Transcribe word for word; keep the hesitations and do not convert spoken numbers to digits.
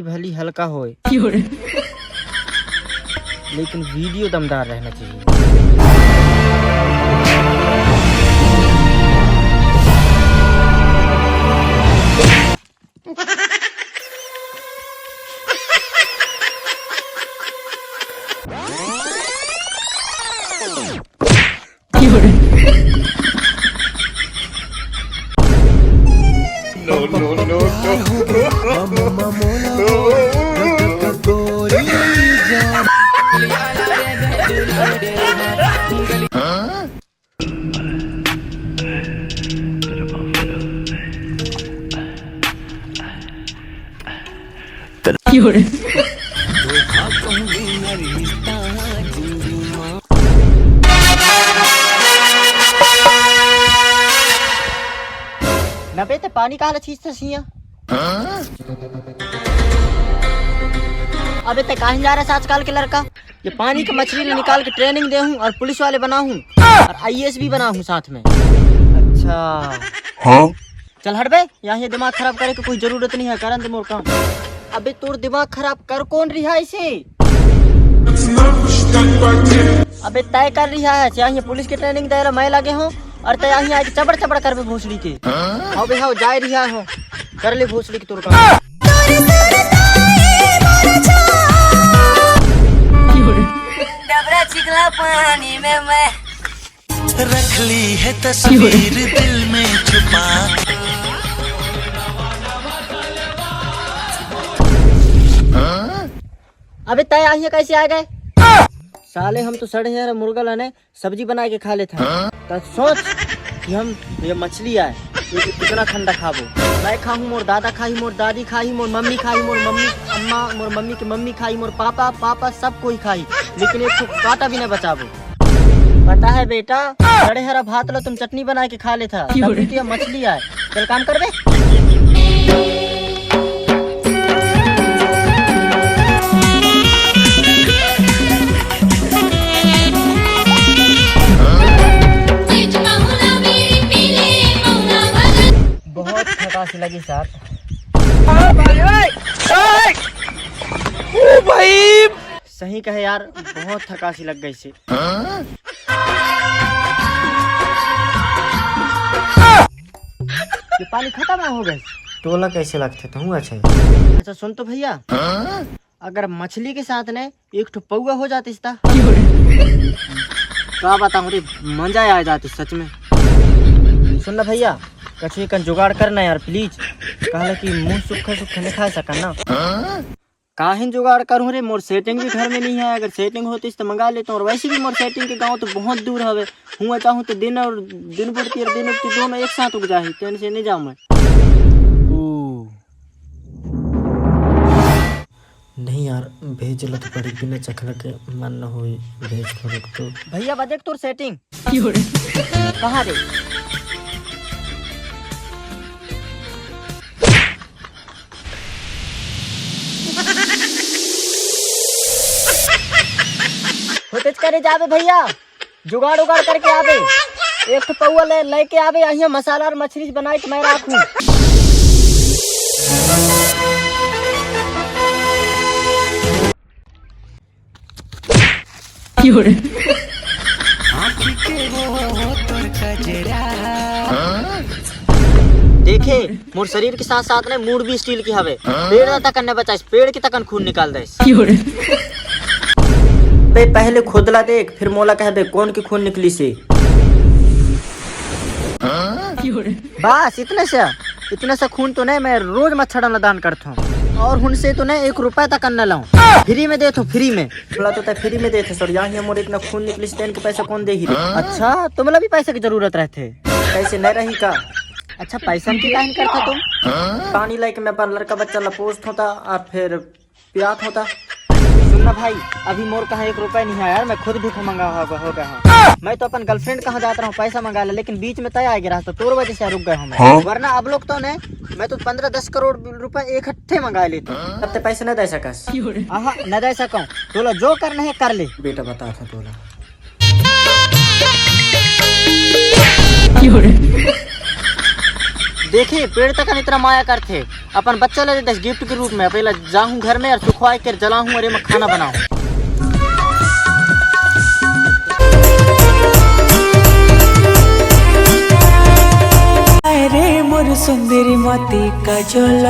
भली हल्का होए, लेकिन वीडियो दमदार रहना चाहिए। नबे ते पानी काला छींचथस इहाँ? अबे ते काहे जा रहा है आजकल के लड़का? ये पानी के मछली ले निकाल के ट्रेनिंग दे हूँ और पुलिस वाले बना हूँ और आईएएस भी बना हूँ साथ में। अच्छा। हाँ। चल हट बे, यहाँ ये दिमाग खराब करे के कोई जरूरत नहीं है, करन दे मोर काम। अबे तोर दिमाग खराब कर कौन रिहा इसे? अबे तय कर रिहा है, यहाँ ये पुलिस के ट्रेनिंग दे रहा मैं लगे हूँ और तय यहाँ आके चबड़ चबड़ करबे भोसड़ी के। हाँ बे हाँ, जाए रिहा हो, कर ले भोसड़ी के तोर काम। डबरा चिखला पानी में मैं रख ली है तस्वीर दिल में छुपा। अबे तय आइए कैसे आ गए? साले हम तो सड़े हैं रे मुर्गा लाने सब्जी बना के खा लेता है। तो सोच कि हम ये मछली आए, ये कि कितना ठंडा खाबो। मैं खाहूँ, मोर दादा खाही, मोर दादी खाही, मोर मम्मी खाही, मोर मम्मी अम्मा, मोर मम्मी के मम्मी खाही, मोर पापा, पापा सब कोई खाही, लेकिन एक ठो कांटा भी नहीं बचाबो। पता है बेटा, सड़े हरा भात लो तुम चटनी बना के खा लेता, तभी तो ये मछली आए। चल काम कर बे। बहुत थकासी लगी साथ। ओ भाई, सही कहे यार, बहुत थकासी लग गई से। ये पानी खत्म हो गए। तोला कैसे लगथे तहूँ अच्छा ही। अच्छा सुन तो भैया, अगर मछली के साथ ने एक ठो पौआ हो जातिस ता? का बताऊं रे, मजा आ जातिस सच में। सुन ना भैया, कछु एकन जुगाड़ करना यार प्लीज। कहला कि मुंह सुखा सुखा नहीं खा सकन ना। काहिन जुगाड़ करूँ रे, मोर सेटिंग भी घर में नहीं है। अगर सेटिंग होतिस तो मंगा लेता हूँ। और वैसे भी मोर सेटिंग के गाँव तो बहुत दूर हवे। हुआ चाहूँ तो दिन और दिन बुड़ती और दिन उगती दोनों एक साथ उग जाही, तेन से नहीं जाऊँ मैं। ओ। नहीं यार, भेज लो तो पड़ी, बिना चखना के मन न होई, भेज तो रुक तो। भैया बजे तोर सेटिंग। कहाँ रे? होतेच करे जाबे भैया, जुगाड़ उगाड़ करके आबे, एक ठो पौआ ले लेके आबे, यहाँ मसाला और मछली बनाए के मैं राखूं। देखे, मोर शरीर के साथ साथ ने मूड भी स्टील की हवे। पेड़ तक न बचाइस, पेड़ के तकन खून निकाल दे। बे पहले खुद ला देख, फिर मोला कह दे कौन के खून निकली से। बस इतने से, इतने से खून तो नहीं, मैं रोज मच्छर ला दान करता हूँ। और उनसे तो नहीं एक रुपया तक न लाऊं, फ्री में देता हूँ, फ्री में। बोला तो तय फ्री में देते सर, यहाँ मोर इतना खून निकलिस तेन के पैसा कौन दे ही रे? अच्छा, तुमला भी पैसा की जरूरत रहते? पैसे नहीं रही का? अच्छा, पैसा की काहे करता तुम? पानी लेके मैं अपन लड़का बच्चा ला पोसत होता और फिर पियात होता। सुन ना भाई, अभी मोर कहाँ एक रुपया नहीं है यार, मैं खुद भूख मंगा हो, हो गया हूँ। मैं तो अपन गर्लफ्रेंड कहाँ जाता रहूँ पैसा मंगा ले, लेकिन बीच में तय आ गया रहा, तो तोर वजह से रुक गए हूँ मैं। हाँ? वरना अब लोग तो ने, मैं तो पन्द्रह दस करोड़ रुपया एक हट्ठे मंगा लेता। तब ते पैसे न दे सकस। आहा, न दे सकूं। तोला जो करना है कर ले। बेटा बता था तोला। देखी, पेड़ तक इतना माया करथे, अपन बच्चा ला दे दस गिफ्ट के रूप में। पहले जाहूँ घर में अउ सुखवाए के जलाहूँ अउ एमा खाना बनाहूँ। अरे मोर सुंदरी मोती काजल।